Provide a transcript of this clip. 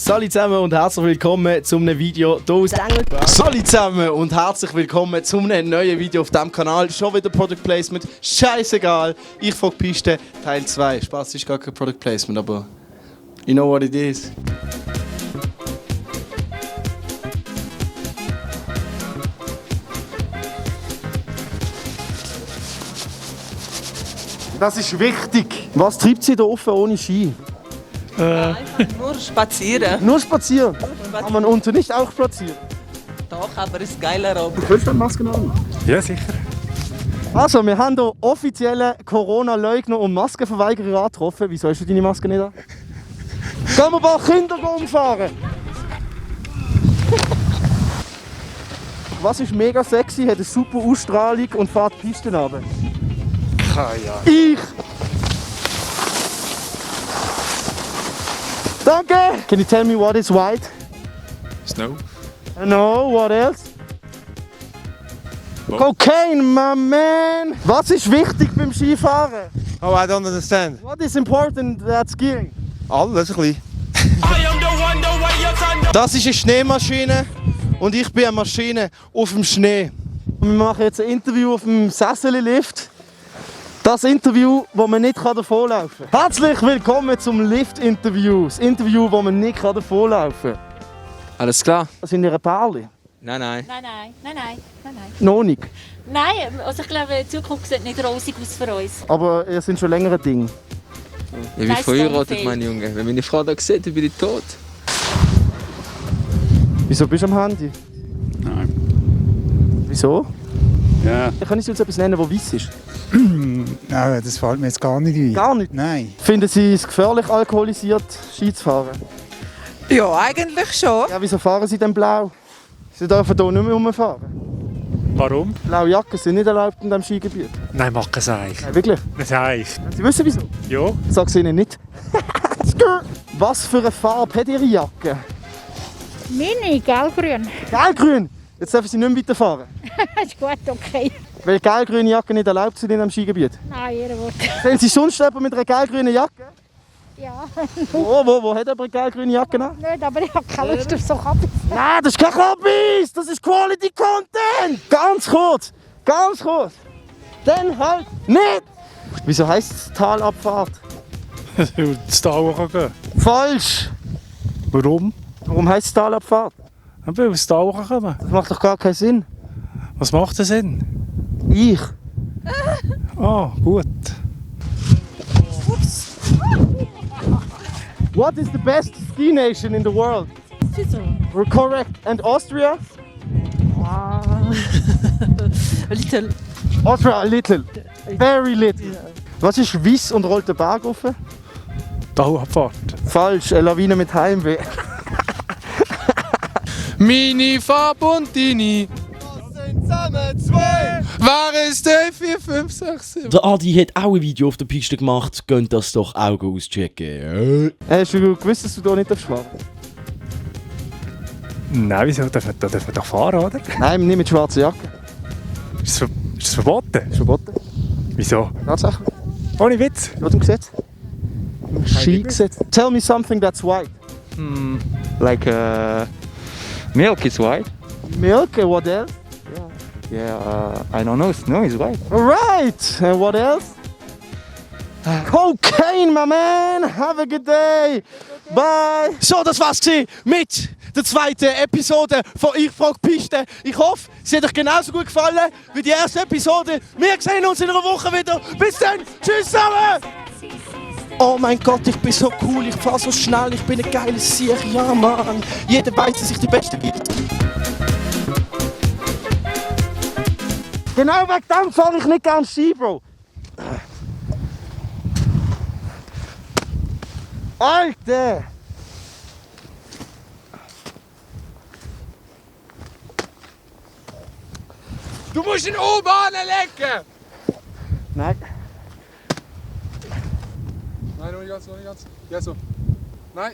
Salut zusammen und herzlich willkommen zu einem Video hier aus Engelberg. Salut zusammen und herzlich willkommen zu einem neuen Video auf diesem Kanal. Schon wieder Product Placement, scheißegal. Ich frage Piste, Teil 2. Spaß, ist gar kein Product Placement, aber you know what it is. Das ist wichtig. Was treibt sie hier offen ohne Ski? Einfach nur spazieren. Nur spazieren. Kann man unten nicht auch spazieren? Doch, aber ist geiler auch. Du kannst eine Maske haben? Ja, sicher. Also, wir haben hier offizielle Corona-Leugner und Maskenverweigerer angetroffen. Wieso hast du deine Maske nicht an? Gehen wir ein paar Kinder umfahren? Was ist mega sexy, hat eine super Ausstrahlung und fährt die Pisten runter? Keine Ahnung. Ich! Danke! Can you tell me what is white? Snow. No, what else? Cocaine, my man! Was ist wichtig beim Skifahren? Oh, I don't understand. What is important at skiing? Alles ein bisschen. Das ist eine Schneemaschine und ich bin eine Maschine auf dem Schnee. Wir machen jetzt ein Interview auf dem Sessellift. Das Interview, wo man nicht davonlaufen kann. Herzlich willkommen zum Lift-Interview. Das Interview, wo man nicht davonlaufen kann. Alles klar? Sind ihr ein Pärchen? Nein, nein. Nein. Noch nicht. Nein, also ich glaube, die Zukunft sieht nicht rosig aus für uns. Aber ihr seid schon länger ein Ding. Ich bin Weiss verheiratet, nicht. mein Junge. Wenn meine Frau das sieht, dann bin ich tot. Wieso bist du am Handy? Nein. Wieso? Ja. Kann ich uns etwas nennen, das weiss ist? Nein, das fällt mir jetzt gar nicht ein. Gar nicht? Nein. Finden Sie es gefährlich, alkoholisiert Ski zu fahren? Ja, eigentlich schon. Ja, wieso fahren Sie denn blau? Sie dürfen hier nicht mehr rumfahren. Warum? Blaue Jacken sind nicht erlaubt in diesem Skigebiet. Nein, mach es eigentlich. Nein, wirklich? Das heißt. Sie wissen wieso? Ja. Ich sage es Ihnen nicht. Was für eine Farbe hat Ihre Jacke? Meine, gelb-grün. Gelb-grün! Jetzt dürfen Sie nicht mehr weiterfahren. Ist gut, okay. Weil gelb-grüne Jacken nicht erlaubt sind in diesem Skigebiet. Nein, ihr Wort. Sehen Sie sonst jemanden mit einer gelb-grünen Jacke? Ja, Wo hat jemand eine gelb-grüne Jacke an? nicht, aber ich habe keine Lust auf so Kappis. Nein, das ist kein Kabis! Das ist Quality Content! Ganz kurz! Ganz kurz! Dann halt nicht! Wieso heisst es Talabfahrt? Das Tal kann gehen. Falsch! Warum? Warum heisst es Talabfahrt? Weil das Tal kann kommen. Das macht doch gar keinen Sinn. Was macht das Sinn? Ich. Ah, gut. What is the best ski nation in the world? We're correct. And Austria? Little. Austria, little. Very little. Was ist weiss und rollt den Berg rauf? Talabfahrt. Falsch, eine Lawine mit Heimweh. Mini, Fab und Dini. Das sind zusammen zwei. Wer ist der? 4, 5, 6, 7. Der Adi hat auch ein Video auf der Piste gemacht. Könnt das doch auch auschecken. Hast du gewusst, dass du hier nicht fahren darfst? Nein, wieso? Darf man doch fahren, oder? Nein, nicht mit schwarzer Jacke. Ist das verboten? Ist verboten. Wieso? Tatsächlich. Ohne Witz. Steht im Gesetz. Im Skigesetz. Tell me something that's white. Like milk is white. Milk, and what else? Yeah, I don't know. Snow is white. Alright, and what else? Cocaine, my man! Have a good day! Bye! So, das war's mit der zweiten Episode von Ich frag Piste. Ich hoffe, sie hat euch genauso gut gefallen wie die erste Episode. Wir sehen uns in einer Woche wieder. Bis dann! Tschüss zusammen! Oh mein Gott, ich bin so cool, ich fahre so schnell, ich bin ein geiles Sieg. Ja, Mann! Jeder weiß, dass ich die Beste bin. Genau wegen dem fahre ich nicht gern Ski, Bro. Alter! Du musst ihn oben anlegen! Nein. Nein, noch nicht ganz. Ja, so. Nein.